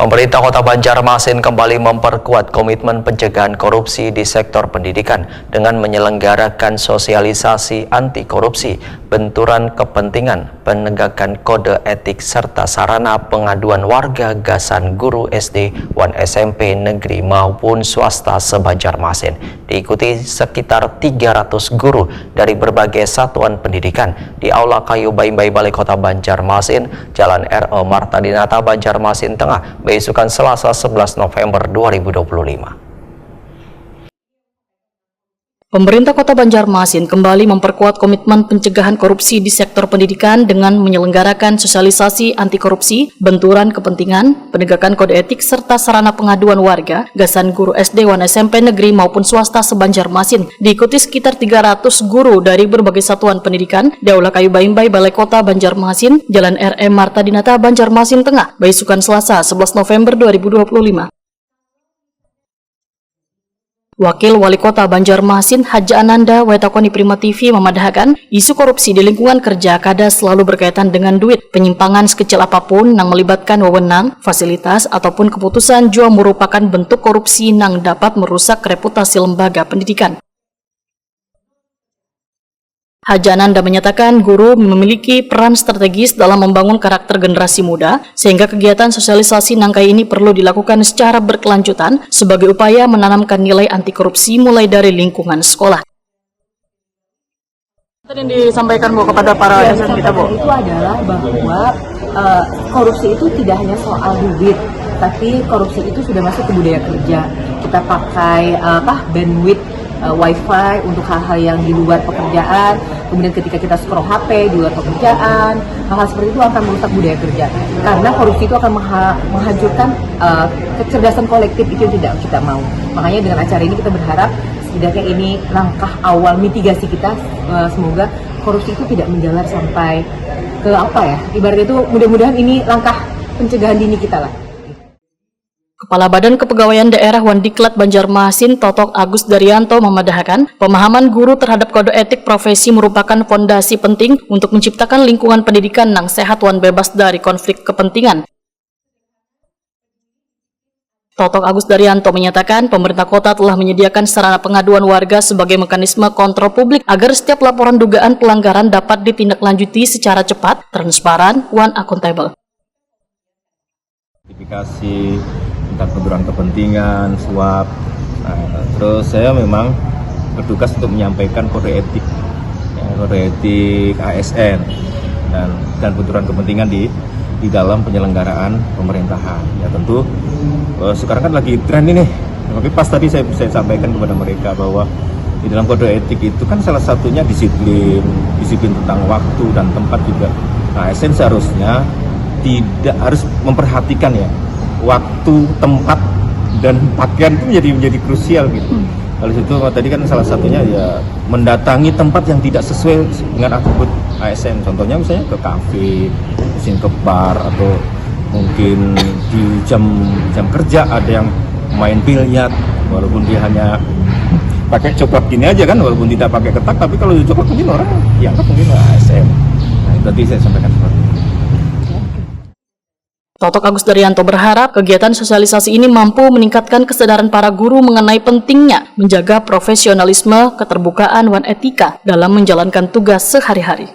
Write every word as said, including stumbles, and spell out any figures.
Pemerintah Kota Banjarmasin kembali memperkuat komitmen pencegahan korupsi di sektor pendidikan dengan menyelenggarakan sosialisasi anti korupsi, benturan kepentingan, penegakan kode etik, serta sarana pengaduan warga gasan guru S D wan S M P negeri maupun swasta se-Banjarmasin. Diikuti sekitar tiga ratus guru dari berbagai satuan pendidikan di Aula Kayu Baimbai Balai Kota Banjarmasin, Jalan R E Marta Dinata, Banjarmasin Tengah, beisukan Selasa sebelas November dua ribu dua puluh lima. Pemerintah Kota Banjarmasin kembali memperkuat komitmen pencegahan korupsi di sektor pendidikan dengan menyelenggarakan sosialisasi anti korupsi, benturan kepentingan, penegakan kode etik, serta sarana pengaduan warga gasan guru S D wan S M P negeri maupun swasta se-Banjarmasin. Diikuti sekitar tiga ratus guru dari berbagai satuan pendidikan di Aula Kayu Baimbai, Balai Kota Banjarmasin, Jalan R M Marta Dinata, Banjarmasin Tengah, baisukan Selasa sebelas November dua ribu dua puluh lima. Wakil Wali Kota Banjarmasin, Haja Ananda, wetakoni Prima T V mamadahakan, isu korupsi di lingkungan kerja kada selalu berkaitan dengan duit. Penyimpangan sekecil apapun nang melibatkan wewenang, fasilitas, ataupun keputusan jua merupakan bentuk korupsi nang dapat merusak reputasi lembaga pendidikan. Haja Ananda menyatakan guru memiliki peran strategis dalam membangun karakter generasi muda, sehingga kegiatan sosialisasi nangkai ini perlu dilakukan secara berkelanjutan sebagai upaya menanamkan nilai anti korupsi mulai dari lingkungan sekolah. Tadi yang disampaikan, Bu, kepada para dosen kita, Bu, itu adalah bahwa eh, korupsi itu tidak hanya soal duit, tapi korupsi itu sudah masuk ke budaya kerja. Kita pakai eh, apa bandwidth eh, wifi untuk hal-hal yang di luar pekerjaan. Kemudian ketika kita scroll H P di luar pekerjaan, hal-hal seperti itu akan merusak budaya kerja. Karena korupsi itu akan mengha- menghancurkan eh, kecerdasan kolektif, itu yang tidak kita mau. Makanya dengan acara ini kita berharap setidaknya ini langkah awal mitigasi kita. Eh, semoga korupsi itu tidak menjalar sampai ke apa ya, ibaratnya itu mudah-mudahan ini langkah pencegahan dini kita lah. Kepala Badan Kepegawaian Daerah wan Diklat Banjarmasin, Totok Agus Daryanto, memadahakan pemahaman guru terhadap kode etik profesi merupakan fondasi penting untuk menciptakan lingkungan pendidikan nang sehat wan bebas dari konflik kepentingan. Totok Agus Daryanto menyatakan, pemerintah kota telah menyediakan sarana pengaduan warga sebagai mekanisme kontrol publik agar setiap laporan dugaan pelanggaran dapat ditindaklanjuti secara cepat, transparan, wan akuntabel. Notifikasi tentang benturan kepentingan, suap. Nah, terus saya memang bertugas untuk menyampaikan kode etik, ya, kode etik A S N dan dan benturan kepentingan di di dalam penyelenggaraan pemerintahan. Ya tentu eh, sekarang kan lagi tren ini. Tapi pas tadi saya saya sampaikan kepada mereka bahwa di dalam kode etik itu kan salah satunya disiplin, disiplin tentang waktu dan tempat juga. Nah, A S N seharusnya tidak harus memperhatikan ya waktu, tempat, dan pakaian itu menjadi menjadi krusial gitu. Kalau situ tadi kan salah satunya ya mendatangi tempat yang tidak sesuai dengan atribut A S N. Contohnya misalnya ke kafe, mungkin ke bar, atau mungkin di jam jam kerja ada yang main biliar, walaupun dia hanya pakai coplak gini aja kan, walaupun tidak pakai ketak, tapi kalau dicoplak mungkin orang dianggap mungkin A S N. Nah, itu tadi saya sampaikan seperti itu. Totok Agus Daryanto berharap kegiatan sosialisasi ini mampu meningkatkan kesadaran para guru mengenai pentingnya menjaga profesionalisme, keterbukaan, wan etika dalam menjalankan tugas sehari-hari.